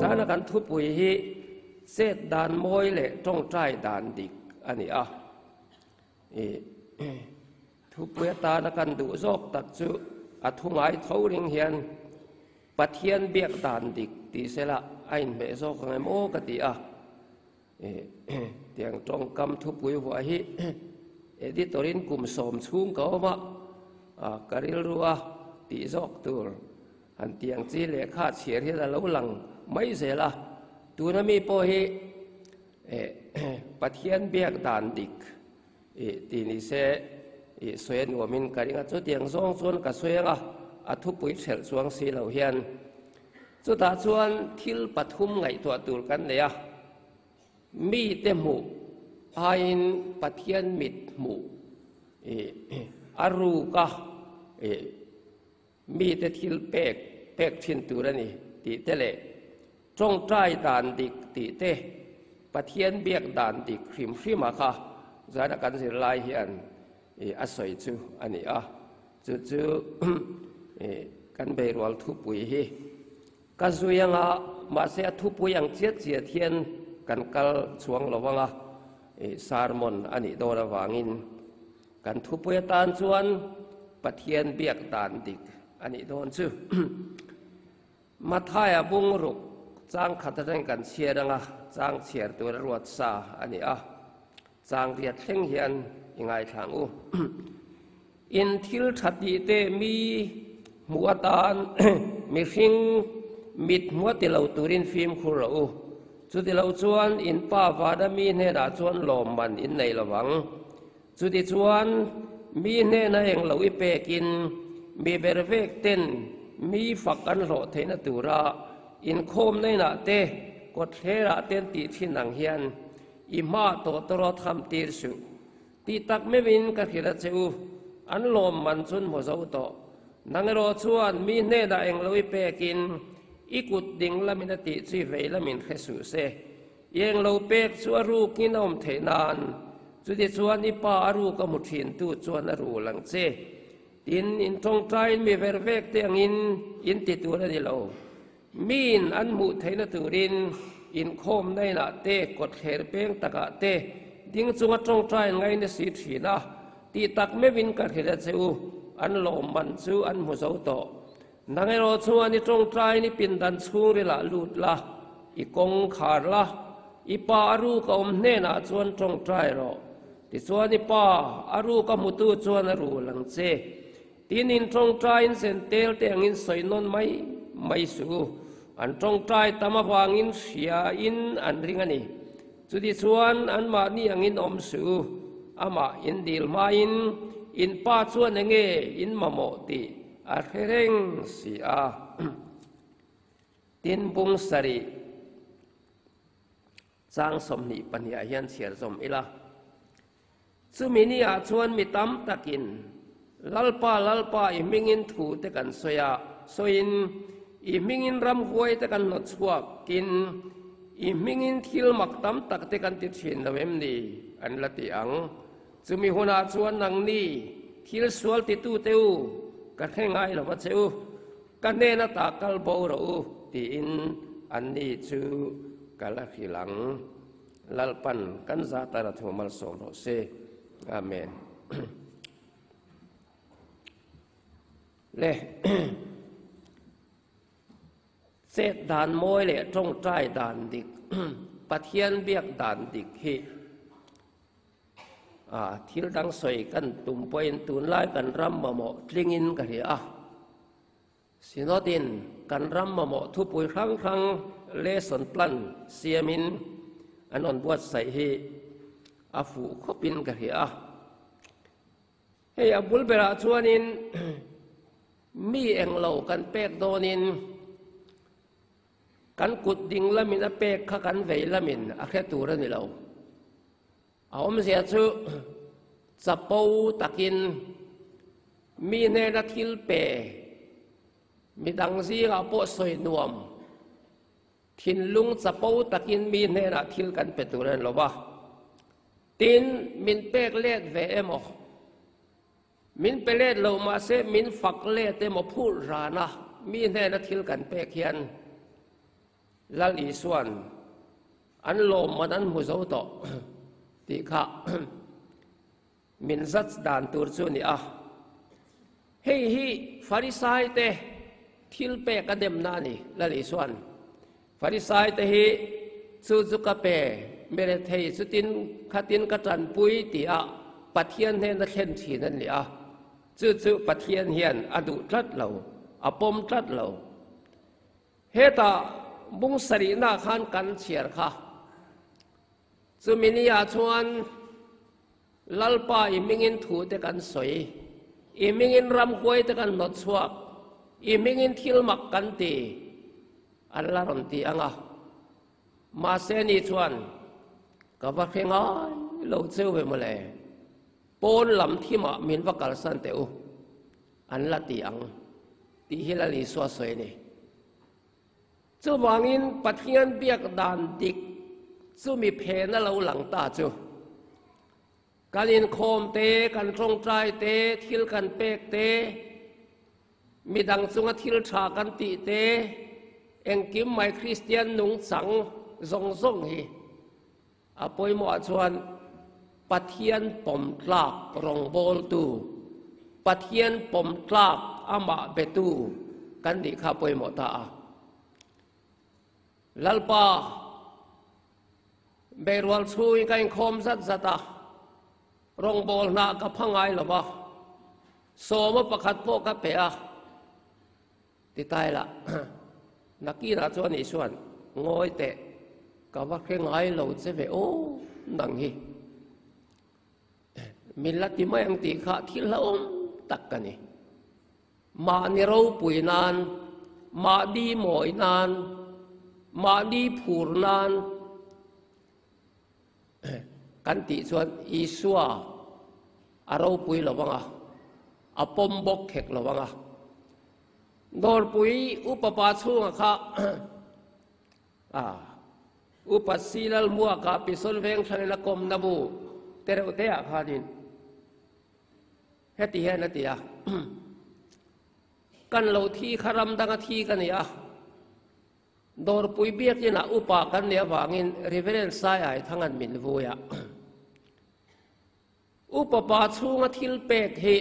Zana kan thupui hi chet dan mawi leh tawngtai dan dik a ni a. Thupui atana kan duh zawk tak chu a thu ngai tho ring hian Pathian biak dan dik tih sela a inhmeh zawk ang em aw ka ti a. Tiang tawngkam thupui vuah hi editor in kum sawm chhung ka awm a, ka rilru a tih zawk tur han tiang chi lehkha chhiar hian a lo lang mai zel a. Tuna mi pawh hi Pathian biak dan dik tih ni se sawi a nuamin ka ring a. Chutiang zawng chuan ka sawi ang a, a thupui hrelh chuang si lo hian. Chutah chuan thil pathum ngaihtuah tur kan nei a, mite hmuh aiin Pathian mit hmuh a ruk a, mite thil pek pek thin tur a ni tih te leh tawngtai dan dik tih te, Pathian biak dan dik hrim hrim a kha zana kan zirlai hian a sawi chu a ni a. Chu chu kan beirual thupui hi ka zui anga, mahse a thupui ang chiat chiat hian kan kal chuang lo anga, sermon a nih dawn avangin kan thupui atan chuan Pathian biak dan dik a nih dawn chu. Mathaia bungruk chang khat atangin kan chhiar anga, chang chhiar tur a ruat sa a ni a. Chang riat thleng hian i ngaithla ang u. In thil tha tih te mi hmuh atan mihring mit hmuh a ti lo turin fimkhur rawh u. Chuti lo chuan in pa vana mi hnenah chuan lawmman in nei lo vang. Chuti chuan mi hnena eng lo i pekin mi ber vek ten mi fak an hlawh theihna tura inkhawmna inah te kawtthlerah te an tih thin ang hian I hma tawh tawrh tham tir suh. Tih tak meuhin ka hrilh a che u, an lawm man chun hmu zo tawh. Nang erawh chuan mi hnenah eng lo i pekin i kut ding lamin a tih chu i vei lamin hre suh se. I eng lo pek chu a rukin a awm theih nan, chutichuan i pa a ruk a hmu thintu chuan a rul ang che. Tin, in tawngtaiin mi ver vek te angin in ti tur a ni lo. Miin an hmuh theihna turin inkhawmna inah te, kawtthler peng takah te ding chunga tawngtai an ngaina si thin a, tih tak meuhin ka hrilh a che u, an lawmman chu an hmu zo tawh. Nang erawh chuan i tawngtaiin i pindan chhungrilah lut la, i kawng khar la, i pa a ruk a awm hnenah chuan tawngtai rawh. Tichuan i pa a ruk a hmutu chuan a rul ang che. Tin, in tawngtaiin zen tel te angin sawi nawn mai mai suh u. An tawngtai tam avangin hriain an ring a ni. Chutichuan anmahni angin awm suh u. Amah in dil hmain in pa chuan enge in mamawh tih a hre reng si a. Tin, bung sarih chang 22 ah hian chhiar zawm ila. Chumi ni ah chuan mi tam takin, Lalpa, Lalpa, i hmingin thu te kan sawi a, sawiin, i hmingin ramhuai te kan hnawt chhuakin, i hmingin thil mak tam tak te kan ti thin lo em ni? an la ti ang. Chumi hunah chuan nangni, thil sual titute u, ka hre ngai lo va che u, ka hnen ata kal bo rawh u, tiin anni chu ka la hrilh ang. Lalpan kan zat a ra thu malsawm rawh se. Amen. Le chet dan mawi leh tawngtai dan dik Pathian biak dan dik hi a thil dang sawi kan tum pawhin tunlai kan ram mamawh tlingin ka hria a. Synod-in kan ram mamawh thupui hrang hrang lesson plan siamin an rawn buatsaih hi a fuh khawpin ka hria a. Hei a bul berah chuanin mi englo kan pek dawnin kan kut ding lamin a pek kha kan vei lamin a hre tur a ni lo. A awmzia chu chapo takin mi hnena thil pe, midang zingah pawh sawi nuam, thinlung chapo takin mi hnenah thil kan pe tur a ni lo va. Tin, min pek let ve emaw, min pe let lo mahse min fak let emaw phurh rana mi hnena thil kan pek hian. Lal Isuan an lawmman an hmu zo tawh tih kha min zat dan tur chu a ni a. Hei hi Farisaite thil pek a demna a ni, Lal Isuan. Farisaite hi chu chu ka pe, mi rethei chutin khatin ka tanpui tia Pathian hnena thlen thin an ni a. Chu chu Pathian hian a duh tlat lo, a pawm tlat lo. Hetah bung sarihnaah khan kan chhiar kha. Chumi niah chuan Lalpa i hmingin thu te kan sawi, i hmingin ramhuai te kan hnawt chhuak, i hmingin thil mak kan ti, an la rawn ti ang a. Mahse ni chuan ka va hre ngai lo cheu ve mawle, pawn lam thimah min va kalsan teh u, an la ti ang tih hi Lal Isua sawi a ni. Chuvangin Pathian biak dan dik chumi phena lo lang ta chu kan inkhawm te, kan tawngtai te, thil kan pek te, midang chunga thil tha kan tih te, engkim mai Kristian nungchang zawng zawng hi a pawimawhah chuan Pathian pawm tlak rawngbawltu, Pathian pawm tlak amah betu kan nih kha a pawimawh ta a. Lalpa, beirual chhungin ka inkhawm zat zat a, rawngbâwl hnah ka pha ngai lo va, sawma pakhat pawh ka pe a, Ti tai la, nakinah chuan Isua'n, Ngawi teh, ka va hre ngai lo che ve aw, nang hi. Min la ti mai ang tih kha thil hlauhawm tak ka ni. Mahni ropui nan, mahni mawi nan, mahni phur nan kan tih chuan Isua a ropui lo vang a, a pawm bawk khek lo vang a. Dawrpui upa pa chhunga kha a upa Silal Muaka Pison veng thlangin a kawmna bu tereuh te ah khanin heti hian a ti a, Kan lo thi kha ram danga thi ka ni a, Dawrpui biakinah upa kan nih avangin Reverend Sai Aithanga'n min vui a. Upa pa chhunga thil pek hi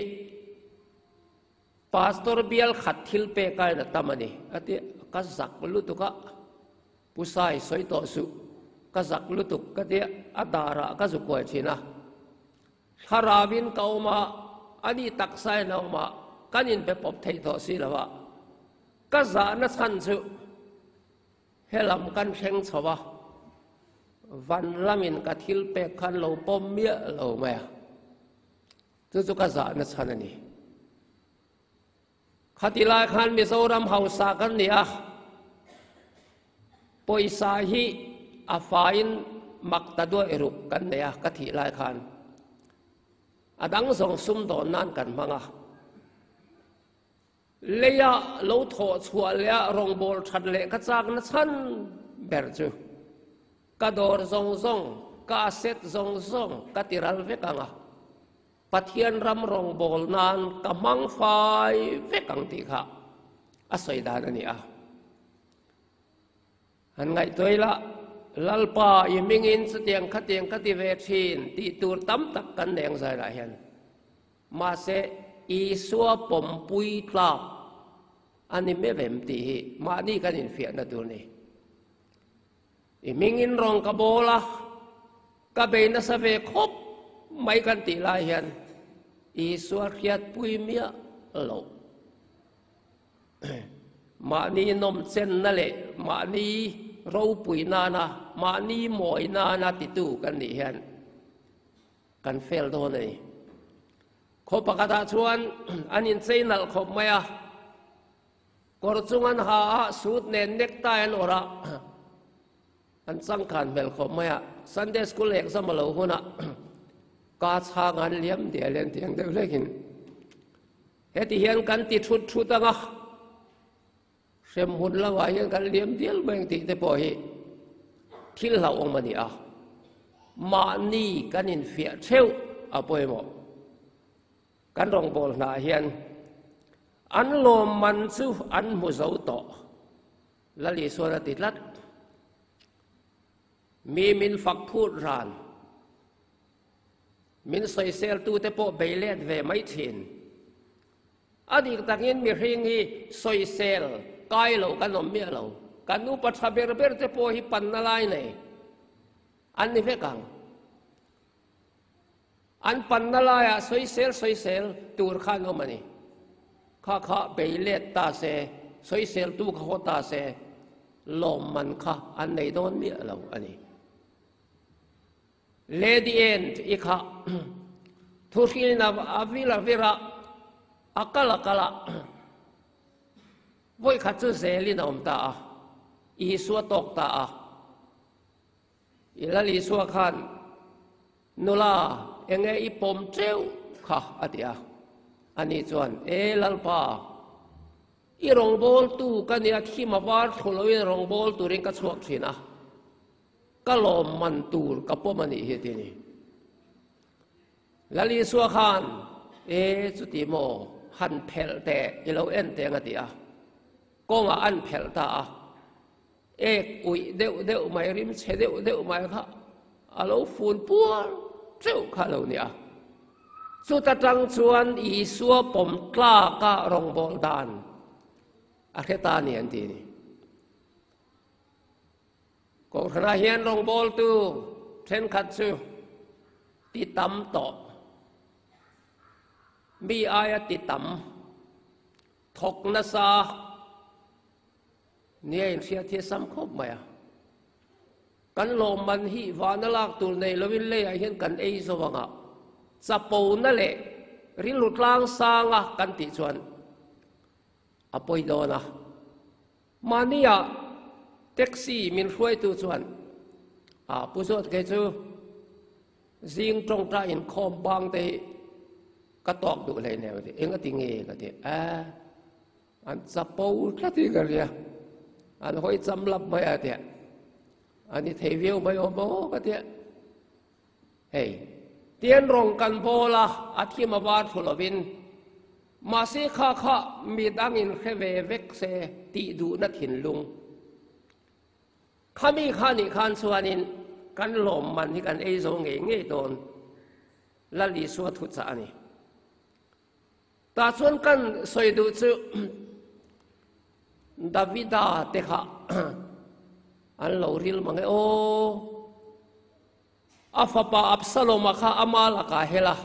Pastor bial khat thil pek aiin a tam a ni, a ti a, ka zak lutuk a, Pu Sai sawi tawh suh, ka zak lutuk ka ti a, a darah ka zu kuai thin a. Thlarauin ka awm a, ani taksain a awm a, kan inbe pawp thei tawh si lo a, ka zahna chhan chu helam kan thleng chho a, van lamin ka thil pek khan lo pawm miah lo mai a. Chu chu ka zahna chhan a ni. Khati lai khan Mizoram hausa kan ni a, pawisa hi a faiin mak ta duai ruk kan nei a ka thih lai khan. A dang zawng sumdawn nan kan hmang a. Leia lo thawh chhuah leh a rawngbâwl ṭhat leh ka châkna chhan ber chu ka dawr zawng zawng, ka asset zawng zawng ka ti ral vek ang a, Pathian ram rawngbâwl nân ka hmang fai vek ang tih kha a sawi dan a ni a. Han ngaihtuah ila, Lalpa i hmingin chutiang khatiang ka ti ve ṭhin tih tur tam tak kan nei ang zailah hian. Mahse, Isua pawmpui tlak a ni meuh em tih hi mahni kan infiahna tur a ni. I hmingin rawn ka bawl a, ka bei nasa ve khawp mai kan tih lai hian Isua hriatpui miah loh. Mahni nawmchenna leh mahni ropui nana, mahni mawi nana titu kan nih hian Kan fel dawn a ni. Khaw pakhatah chuan an inchei nalh khawp mai a, kawr chung an ha a, suit nen necktie an awrh a, an changkan hmel khawp mai a. Sunday school exam a lo hun a, ka chhang an liam dial en tiang deuh hlekin heti hian kan ti thut thut ang a, hremhmun lamah hian kan liam dial mai ang tih te pawh hi thil hlauhawm a ni a, mahni kan infiah theuh a pawimawh. Kan rawngbâwl hnaah hian an lawmman chu an hmu zo tawh, Lal Isuan a ti tlat. Mi min fak phut ran. Min sawiseltute pawh bei let ve mai thin. A dik takin mihring hi sawisel kai lo kan awm miah lo. Kan upa tha ber ber te pawh hi panna lai nei an ni vek ang. An panna laiah sawisel sawisel tur kha an awm a ni. Kha kha bei let ta se, sawiseltu kha haw ta se, lawmman kha an nei dawn miah lo a ni. Lady End i kha thuhrilna a vil a vir a, a kal a kal a, vawikhat chu zelin a awm ta a, Isua tawk ta a. I Lal Isua khan, Nula, enge i pawm teuh kha? a ti a. Ani chuan, E Lalpa, i rawngbawltu ka nia thim a var thlu loin rawngbâwl turin ka chhuak thin a. Ka lawm man tur ka pawm a nih hi ti ni. Lal Isua khan, E, chuti maw, han phelh teh, i lo en teng a ti a. Kawngah an phelh ta a. Ek uih deuh deuh mai, rim chhe deuh deuh mai kha a lo fun puar teuh kha a lo ni a. Chuta tang chuan Isua pawm tlaka rawngbâwl dan a hre ta a ni an ti ni. Kohhranah hian rawngbawltu thenkhat chu ti tam tawh, mi aia ti tam, thawk nasa nia inhriat hi a sam khawp mai a. Kan lawmman hi vana lak tur nei lovin leiah hian kan ei zo ang a, chapona leh rilru tlang sanga kan tih chuan a pawi dawn a. Mahnia taxi min hruaitu chuan a pu zawt kei chu zing tawngtai inkhawm bang te hi ka tawk duh hlei nem a ti. Eng a ti nge ka ti a, an chapo tlat hi ka ria, an hawi cham lap mai a tia, a ni thei viau mai awm maw ka tia. Hei, tian rawng kan bawl a, a thim a var thu lovin, mahse kha kha mi dangin hre ve vek se tih duhna thinlung. Khami kha nih khan chuanin kan lawmman hi kan ei zo ngei ngei dawn, Lal Isua thuchah a ni. Tah chuan kan sawi duh chu Davida te kha an lo ril mang e aw. A fapa Absalom-a kha ama lakah hel a,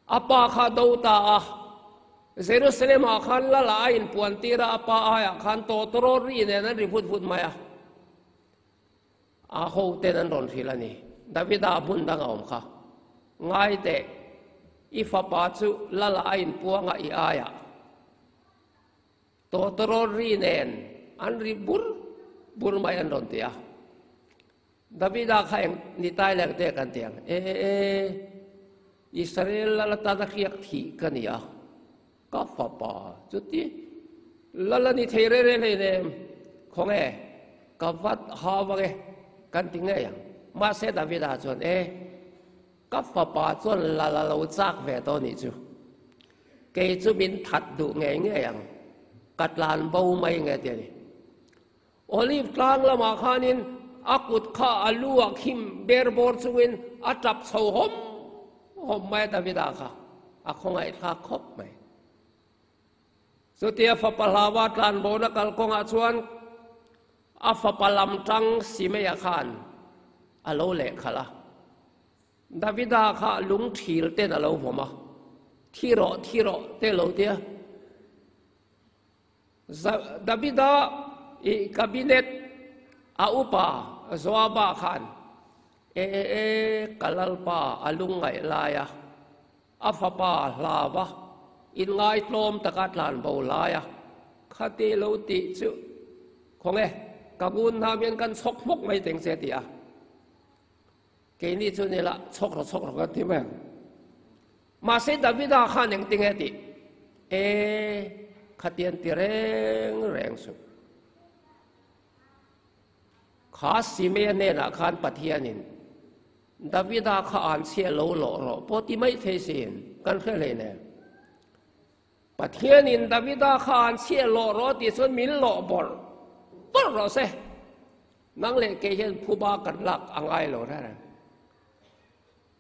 a pa kha do ta a. Jerusalem-ah khan Lala a inpuan tir a, a pa aiah khan tawtawrawt ri nen an ri vut vut mai a. A hoten an rawn hrilh a ni. Davida hmun dang a awm kha. Ngai teh, i fapa chu Lala a inpuang a i aiah. Tawtawrawt ri nen an ri bur bur mai an rawn ti a. Davida kha eng ni tai leng te kan ti ang? E e, Israel lal atana hriak thih ka ni a, ka fapa chuti lal a ni thei reng reng hlei nem, khawnge ka vat hau vang e kan ti ngei ang. Mahse Davida chuan e, ka fapa chuan lal a lo chak ve tawh nih chu, kei chu min that duh ngei ngei ang, ka tlan bo mai nge ti a ni. Olive tlang lamah khanin a kut kha a lu ah khim ber bawr chungin a tap chho hawm hawm mai a Davida kha a khawngaihthlak khawp mai. Chutia fapa hlaua tlanbona kalkawngah chuan a fapa lam tang Simeia khan a lo lehkhalh a. Davida kha lung thil ten a lo vawm a, thi rawh thi rawh te lo tia. Davida i cabinet a upa Joaba khan e e e ka lalpa a lungngaih lai a, a fapa hlau a, inngaitlawm taka tlan bo lai a, khati lo tih chu khawnge ka ngun hnam hian kan chhawk hmawk mai teng che ti a, keini chu nila chhawk rawh chhawk rawh kan ti mai ang. Mahse Davida khan engtinge tih? E, khatian ti reng reng suh. Kha Simea hnenah khan Pathianin, Davida kha an chhia lo lawh rawh pawh ti mai thei sin, kan hre hlei nen. Pathianin Davida kha an chhia lawh rawh tih chuan min lawh bawrh bawrh rawh se. Nang leh kei hian phuba kan lak a ngai lo reng reng.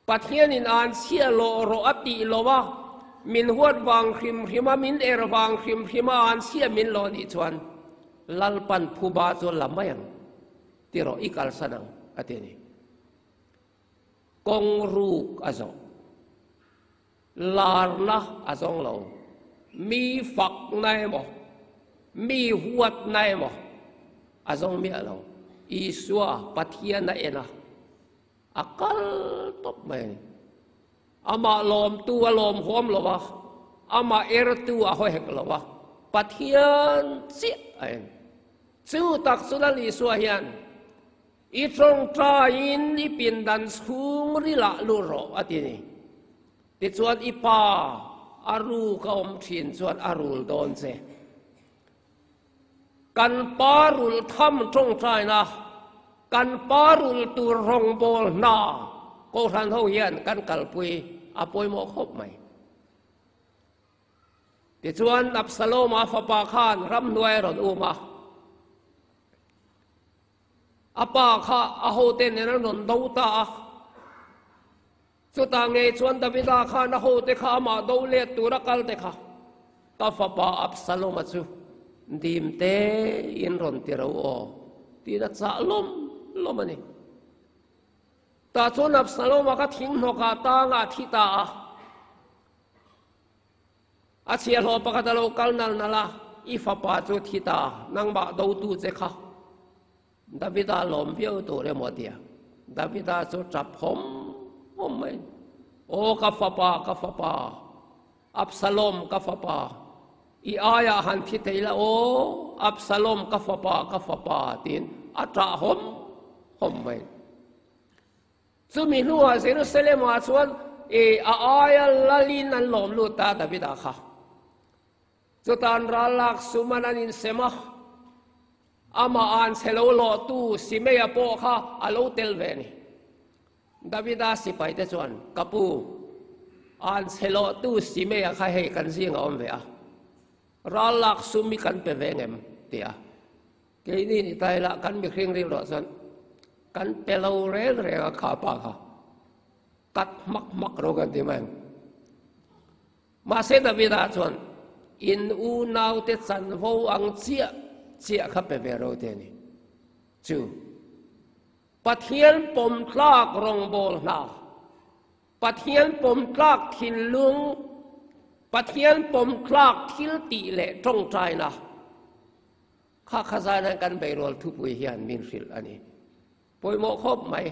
Pathianin an chhia lawh rawh a tih lo a, min huat vang hrim hrim a, min er vang hrim hrim a an chhia min lawh nih chuan Lalpan phuba chu la mai ang ti rawh i kalsan ang a ti a ni. Kawng ruk a zawh. Larna a zawng lo. Mi fakna emaw, mi huatna emaw a zawng miah lo. Isua Pathian a en a. A kal tawp mai a ni. Amah lawmtu a lawm huam lo a, amah ertu a haw hek lo a, Pathian chiah a en. Chu tak chu Lal Isua hian, I tawngtaiin i pindan chhung rilah lut rawh a ti ni. Tichuan i pa a ruk a awm thin chuan a rul dawn che. Kan pa rul tham tawngtaina, kan pa rul tur rawngbâwl hna Kohhran ho hian kan kalpui a pawimawh khawp mai. Tichuan Absaloma fapa khan ramhnuai a rawn um a, a pa kha a hote nen an rawn do ta a. Chutah ngei chuan Davida khan a hote kha amah do let tura kal te kha ka fapa Absaloma chu dim tein rawn ti ro aw tiin a chah lawm lawm a ni. Tah chuan Absaloma kha thing hnawkah tangah a thi ta a. A chhiahhlawh pakhat a lo kal nal nal a, I fapa chu thi ta, nangmah dotu che kha. Davida lawm viau tur emaw tia Davida chu tap hawm hawm mai. Aw ka fapa, ka fapa, Absalom ka fapa, i aiah han thi thei la aw, Absalom ka fapa, ka fapa tiin a tah hawm hawm mai. Chumi hnuah Jerusalem-ah chuan a aia lalin an lawm lut ta Davida kha. Chutan ral lak suman an insem a, amah an chhe lo lawhtu Simeia pawh kha a lo tel ve a ni. Davida sipaite chuan, Ka pu, an chhe lawhtu Simeia kha hei kan zingah awm ve a, ral lak sum hi kan pe ve ngem? ti a. Keini ni ta ila kan mihring rilruah chuan kan pe lo reng reng a kha pa kha, kat hmak hmak ro kan ti mai ang. Mahse Davida chuan in unaute chanvo ang chiah chiah kha pe ve ro te a ni. Chu Pathian pawm tlak rawngbâwl hna, Pathian pawm tlak thinlung, Pathian pawm tlak thil tih leh tawngtaina kha kha zan kan beirual thupui hian min hrilh a ni. Pawimawh khawp mai.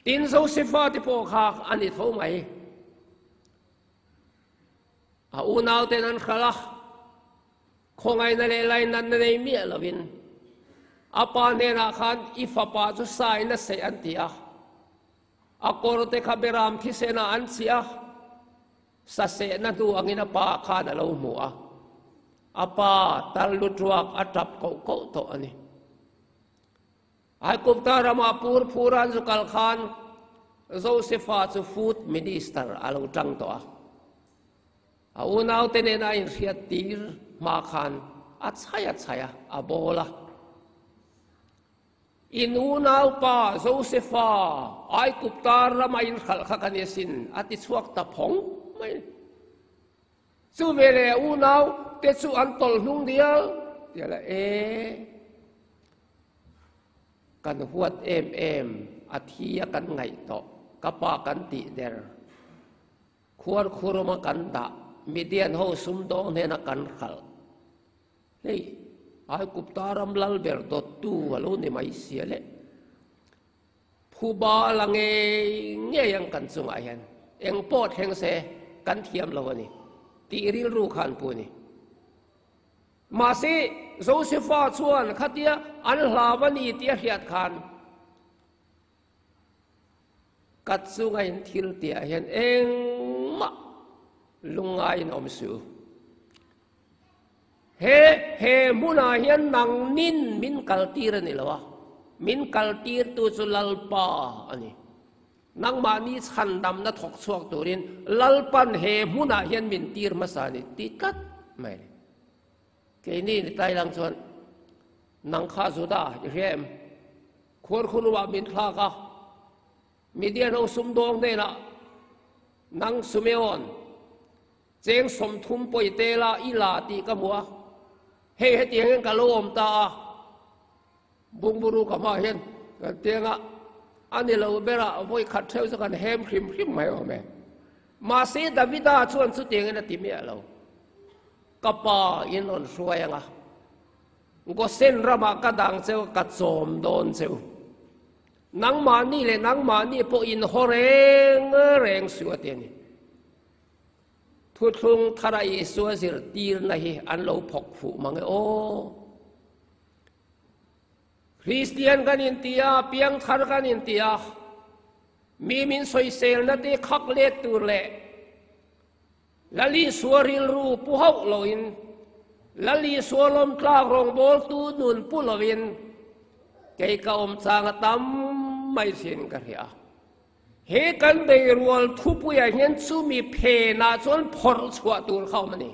Tin, Josefa te pawh kha a ni tho mai. A unauten an hralh a, khawngaihna leh lainatna nei miah lovin a pa hnenah khan i fapa chu sain a seih an ti a, a kawr te kha beram thisenah an chhiah a, sasehna hnu angin a pa khan a lo hmu a, a pa tal lutruak a tap koh koh tawh a ni. Aigupta ramah pur phur an zu kal khan Josefa chu food minister a lo tang tawh a. A unaute nena a inhriat tir hma khan a chhai a chhai a, a bawl a. In unaupa Josefa Aigupta rama inhralh kha ka ni asin, a ti chhuak ta phawng mai. Chu veleh unau te chu an tawlh hnung dial dial a, E, kan huat em em, a thi a kan ngaih tawh, ka pa kan tih der, khuar khurum a kan dah, Midian ho sumdawng hnena kan hralh. Hei, Aigupta ram lal ber dawttu a lo ni mai sia le. Phuba la ngei ngei ang kan chungah hian eng pawh thleng se kan thiam lo a ni tih rilru kha an pu a ni. Mahse, Josefa chuan khatia an hlau a ni tih a hriat khan ka chunga in thil tihah hian engmah lungngaiin awm suh u. He he hmunah hian nangnin min kaltir a ni lo a, min kaltirtu chu Lalpa a ni. Nangmahni chhandamna thawk chhuak turin Lalpan he hmunah hian min tir hmasa a ni ti tlat mai a ni. Keini ni Thailand chuan. Nang kha Juda i hria em? Khuarkhunua min thlak a, Midian ho sumdawng hnenah, Nang Sumeon, cheng 30 pawi te la i la tih ka hmu a, hei hetiang hian ka lo awm ta a, bungburu ka hmaah hian kan tiang a, a ni lo berah vawi khat theuh chu kan hem hrim hrim mai awm e. Mahse Davida chuan chutiangin a ti miah lo. Ka pa in rawn hruai ang a, Gosen ramah ka dang cheu a, ka chawm dawn cheu. Nangmahni leh nangmahni pawh in haw reng reng suh a ti a ni. Thuthlung thara Isua zirtirna hi an lo phawk fuh mang e aw. Kristian kan inti a, piangthar kan inti a, mi min sawiselna te khak let tur leh Lal Isua rilru pu hauh loin, Lal Isua lawmtlak rawngbawltu nun pu loin kei ka awm chang a tam mai thin ka hria. He kan beirual thupuiah hian chumi phenah chuan phawrh chhuah tur kha awm a ni.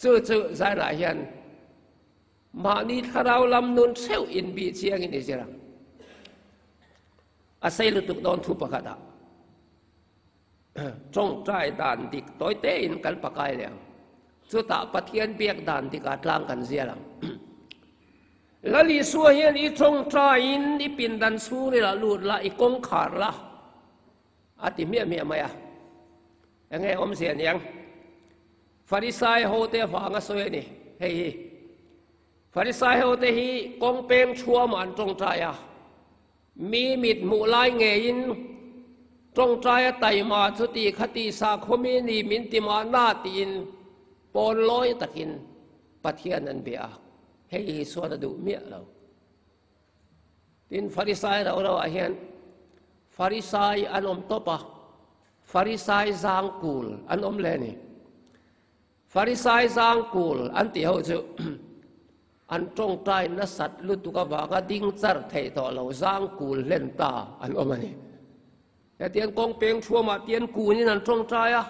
Chu chu zanah hian mahni thlarau lam nun theuh inbih chiangin i zir ang. A sei lutuk dawn thu pakhatah. Tawngtai dan dik tawi tein kan pakai leh ang. Chutah Pathian biak dan dikah tlang kan zial ang. Lal Isua hian i tawngtaiin i pindan chhungril ah lut la, i kawngkhar la a ti hmiah hmiah mai a. Enge awmzia niang? Farisai hote avanga sawi a ni hei hi. Farisai hote hi kawng peng thuamah an tawngtai a. Mi mit hmuh lai ngeiin tawngtaia taima chuti khati sakhawmi ni min ti mahna tiin pawn lawi takin Pathian an bia a, hei hi suan a duh miah lo. Tin, Farisai rau rauah hian Farisai an awm tawp a, Farisai zangkul an awm leh a ni. Farisai zangkul an tih ho chu an tawngtai nasat lutuk avanga ding char theih tawh lo zangkul hlen ta an awm a ni. Hetiang kawng peng thuamah tian kunin an tawngtai a,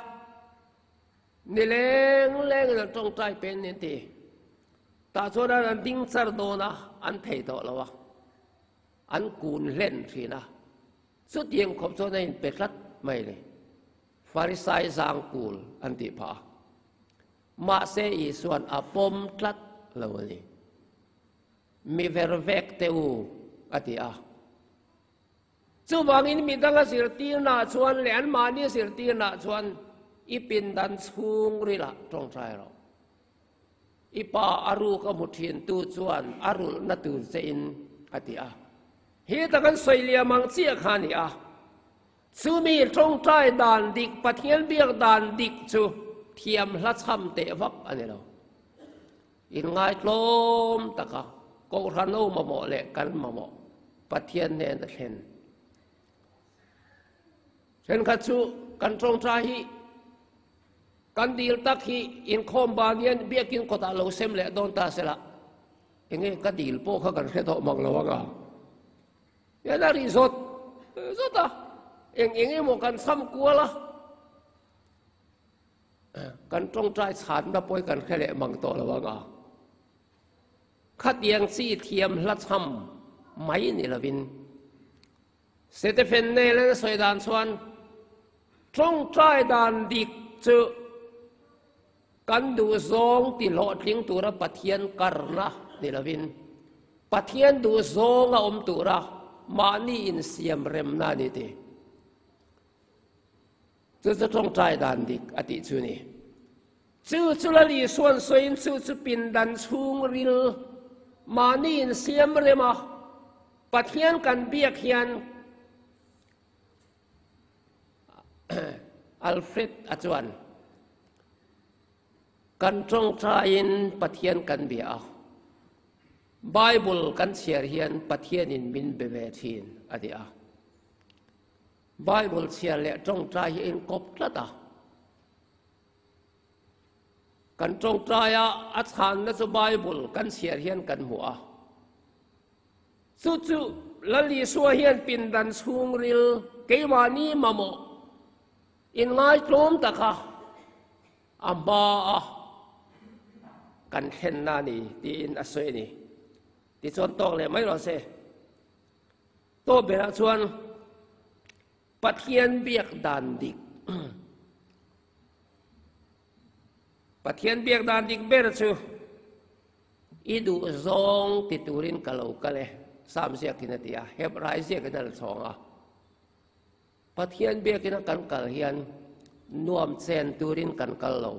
ni leng lengin an tawngtai pen ni an ti. Tah chuan an ding char dawn a, an thei tawh lo a, an kun hlen thin a. Chutiang khawp chuan a inpe tlat mai a ni. Farisai zangkul an tih phah a. Mahse Isua'n a pawm tlat lo a ni. Mi ver vek teh u, a ti a. Chuvangin mi danga zirtirnaah chuan leh anmahni zirtirnaah chuan i pindan chhungrilah tawngtai rawh. I pa a ruk a hmu thintu chuan a rulhna tur che in, a ti a. Hi tak an sawi liam ang chiah kha a ni a. Chumi tawngtai dan dik, Pathian biak dan dik chu thiam hla chham teh vak a ni lo. Inngaitlawm taka Kohhran ho mamawh leh kan mamawh Pathian nen a thlen. Thenkhat chu kan tawngtai hi Kan dil tak hi inkhawm ban hian biakin kawtah lo sem leh dawn ta sela, enge ka dil pawh kha kan hre tawh mang lo ang a. Hian a ri zawt zawt a, eng eng emaw kan chham kual a, kan tawngtai chhanna pawh hi kan hre leh mang tawh lo ang a. Khatiang chi thiam hla chham mai ni lovin Stephen Neill a sawi dan chuan tawngtai dan dik chu kan duhzawng ti hlawhtling tura Pathian karna ni lovin Pathian duhzawnga awm tura mahni insiam remna a ni ti. Chu chu tawngtai dan dik a tih chu ni. Chu chu Lal Isua'n sawiin chu chu pindan chhungril mahni insiam rema Pathian kan biak hian Alfred a chuan kan tawngtaiin Pathian kan bia a, Bible kan chhiar hian Pathianin min be ve thin a ti a. Bible chhiar leh tawngtai hi a inkawp tlat a. Kan tawngtaia a chhanna chu Bible kan chhiar hian kan hmu a. Chu chu Lal Isua hian pindan chhungril keimahni mamawh inngaitlawm taka a hmaa kan thlenna a ni tiin a sawi a ni. Tichuan tawk leh mai rawh se. Tawp berah chuan Pathian biak dan dik Pathian biak dan dik ber chu i duh zawng ti turin ka lo kal e, Sam ziakin a ti a, Hebrai ziakin a la chhawng a. Pathian biakina kan kal hian nuam chen turin kan kal lo.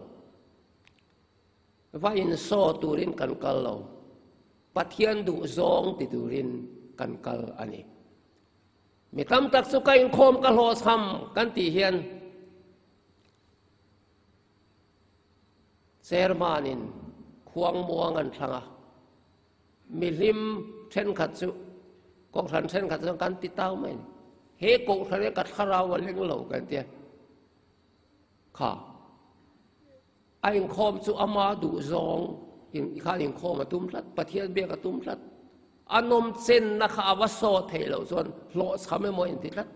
Va insaw turin kan kal lo. Pathian duh zawng ti turin kan kal a ni. Mi tam tak chu ka inkhawm ka hlawhchham kan tih hian Chairman in khuang muang an thlang a, mihlim thenkhat chu Kohhran thenkhat chuan kan ti tau mai a ni. He Kohhran hi ka thlarau a leng lo kan tia. Kha a inkhawm chu ama duh zawng in khan inkhawm a tum tlat, Pathian biak a tum tlat. A nawm chenna kha a va saw theih loh chuan hlawhchham emaw a inti tlat.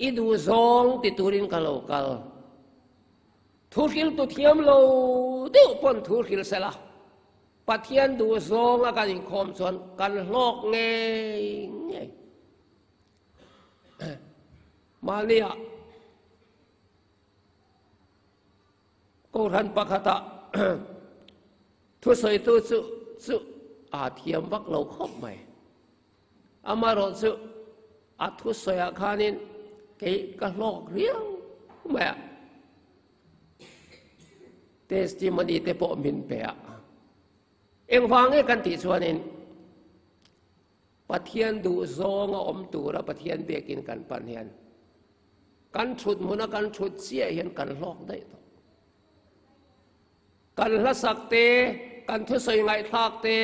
I duh zawng ti turin ka lo kal. Thu hriltu thiam lo deuh pawn thu hril sela, Pathian duh zawnga kan inkhawm chuan kan hlawk ngei ngei. Mahnia Kohhran pakhatah thusawitu chu chu a thiam vak lo khawp mai. Amaherawh chu a thusawiah khanin kei ka hlawk riau mai a, testimony te pawh min pe a. Engvang nge kan tih chuanin Pathian duh zawnga awm tura Pathian biakin kan pan hian kan thut hmuna kan thut chiah hian kan hlawk daih tawh. Kan hlasak te, kan thusawi ngaihthlak te,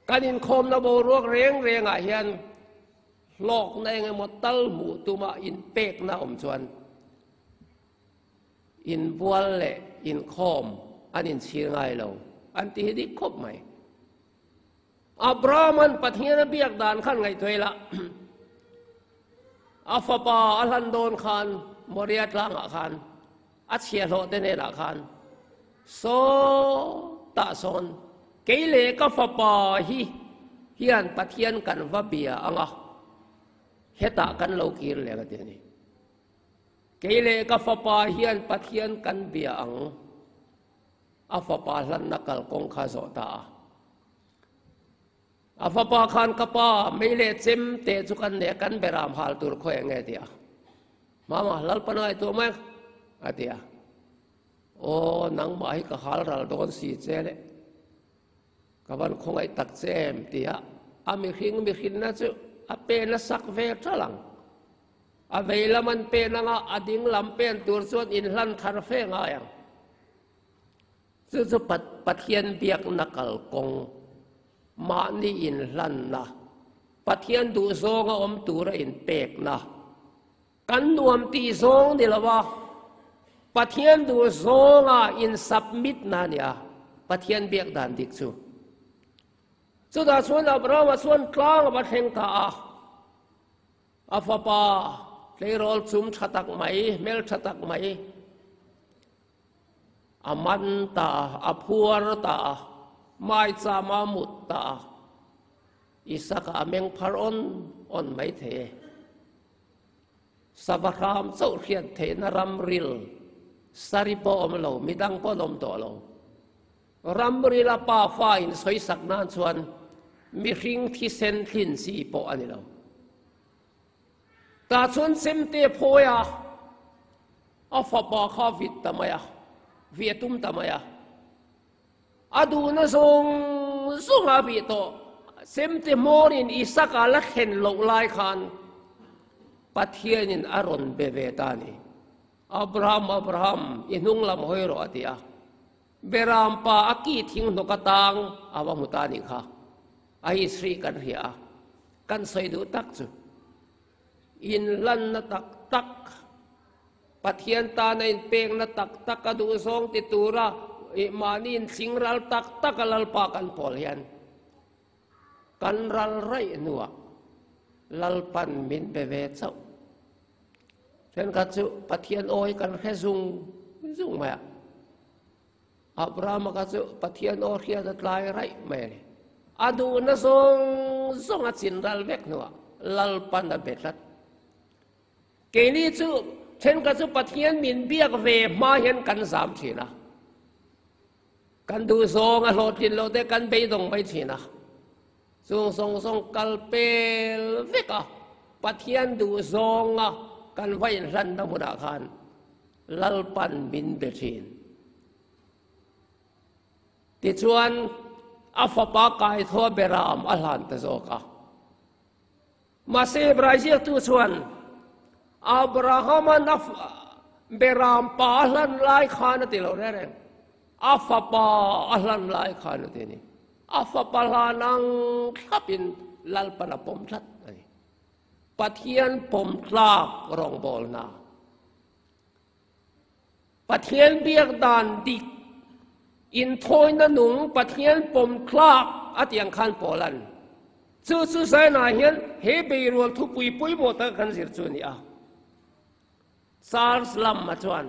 Kan inkhawmna boruak reng rengah hian hlawkna eng emaw tal hmuh tuma inpekna awm chuan inbual leh inkhawm an inchhir ngai lo an ti hi dik khawp mai. Abraham-a'n Pathian a biak dan khan ngaihtuah ila, a fapa a hlan dawn khan Moria tlangah khan A chhiahhlawh te hnenah khan, Saw tah sawn, kei leh ka fapa hi hian Pathian kan va bia ang a, hetah kan lo kir leh ang a ti a ni. Kei leh ka fapa hian Pathian kan bia ang, a fapa hlanna kalkawng kha zawh ta a. A fapa khan ka pa mei leh chem te chu kan nei a, kan beram hal tur khawi ang nge a ti a. Mama, Lalpa ngai tuah mai a ti a. Aw, nangmah hi ka hal ral dawn si che le, ka van khawngaih tak che em ti a, a mihring mihrinna chu a pen a sak ve ṭalh ang. A vei lam an pen anga a ding lam pen tur chuan inhlan thar fe ngai ang. Chu chu Pathian biakna kalkawng, mahni inhlanna, Pathian duhzawnga awm tura inpekna, kan nuam tih zawng ni lova Pathian duhzawnga insubmit-na a ni a, Pathian biak dan dik chu. Chutah chuan Abrahama chuan tlang a va thleng ta a, a fapa tleirawl chum tha tak mai, hmel tha tak mai, A man ta, a phuar ta, maicham a mut ta, Isaka a meng phar awn awn mai thei e. Sava hram chauh hriat theihna ramril sari pawh awm lo, midang pawh an awm tawh lo. Ramrila pa fa insawisak nan chuan mihring thisen thlin chi pawh a ni lo. Tah chuan chemte phawi a, a fapa kha a vit ta mai a, vih a tum ta mai a. A duhna zawng zawng a vih tawh, chemte hmawrin Isaka la thlen loh lai khan Pathianin a rawn be ve ta a ni. Abraham, Abraham, i hnung lam hawi rawh a ti a. Beram pa a ki thing hnawk atang a va hmu ta a nih kha. A history kan hria a, kan sawi duh tak chu inhlanna tak tak, Pathian tana inpekna tak tak a duh zawng ti tura mahni inthling ral tak tak a Lalpa kan pawl hian kan ral raih hnuah Lalpan min be ve chauh. Thenkhat chu Pathian awi kan hre zung zung mai a. Abrahama kha chu Pathian aw hriat a tlai raih mai a ni. A duhna zawng zawng a chin ral vek hnuah Lalpan a be tlat. Keini chu thenkhat chu Pathian min biak ve hma hian kan zam thin a. Kan duh zawng a hlawhtlin loh te kan beidawng mai thin a. Chung zawng zawng kal pel vek a, Pathian duh zawnga kan va inhlanna hmunah khan Lalpan min be thin. Tichuan, a fapa kaithaw Beram a hlan ta zawk a. Mahse, Hebrai ziaktu chuan Abrahama Beram pa a hlan lai khan a ti lo reng reng. A fapa a hlan lai khan a ti a ni. A fapa hlan ang thlapin Lalpan a pawm tlat a ni. Pathian pawm tlak rawngbawlna. Pathian biak dan dik, inthawina nung Pathian pawm tlak a tih ang khan pawl an. Chu chu Zion-ah hian he beirual thupui pawimawh taka kan zir chu a ni a. Charles Lamb-a chuan,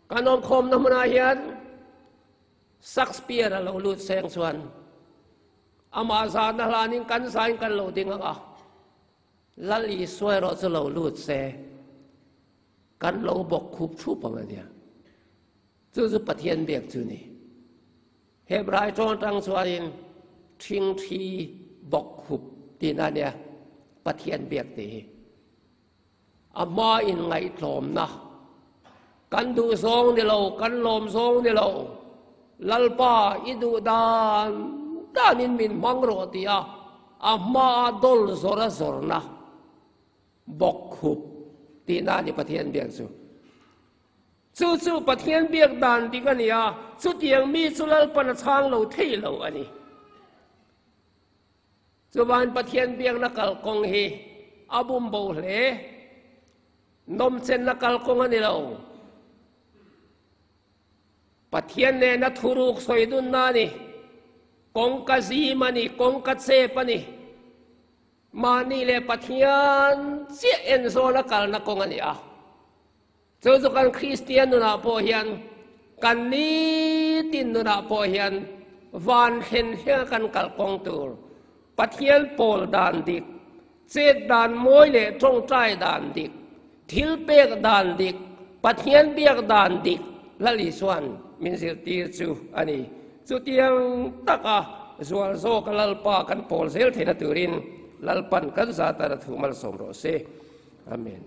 Kan awmkhawmna hmunah hian Shakespeare-a lo lut seng chuan amah zahna hlanin kan zain kan lo ding ang a. Lal Isua erawh chu lo lut se, kan lo bawk khup thup ang a nia. Chu chu Pathian biak chu ni. Hebrai tawng atang chuanin ṭhingṭhi bawk khup tihna a nia, Pathian biak tih hi. A hma inngaihtlawmna, kan duh zawng ni lo, kan lawm zawng ni lo, Lalpa i duh dan danin min hmang rawh tih a, a hmaa dawl zawr a zawrna bawk khup tihna a ni Pathian biak chu. Chu chu Pathian biak dan dik a ni a, chutiang mi chu Lalpan a chhang lo thei lo a ni. Chuvan Pathian biakna kalkawng hi a bum bo hle. Nawmchenna kalkawng a ni lo. Pathian nena thuruk sawi dunna a ni. Kawngka zim a ni, kawngka chep a ni. Mahni leh Pathian chiah enzawna kalna kawng a ni a. Chu chu kan Kristian nunah pawh hian, kan nitin nunah pawh hian van thlen thlenga kan kal kawng tur, Pathian pawl dan dik, chet dan mawi leh tawngtai dan dik, thil pek dan dik, Pathian biak dan dik Lal Isuan min zirtir chu a ni. Chutiang taka zual zawka Lalpa kan pawl zel theihna turin Lalpan kan zat a thu malsawm rawh se. Amen.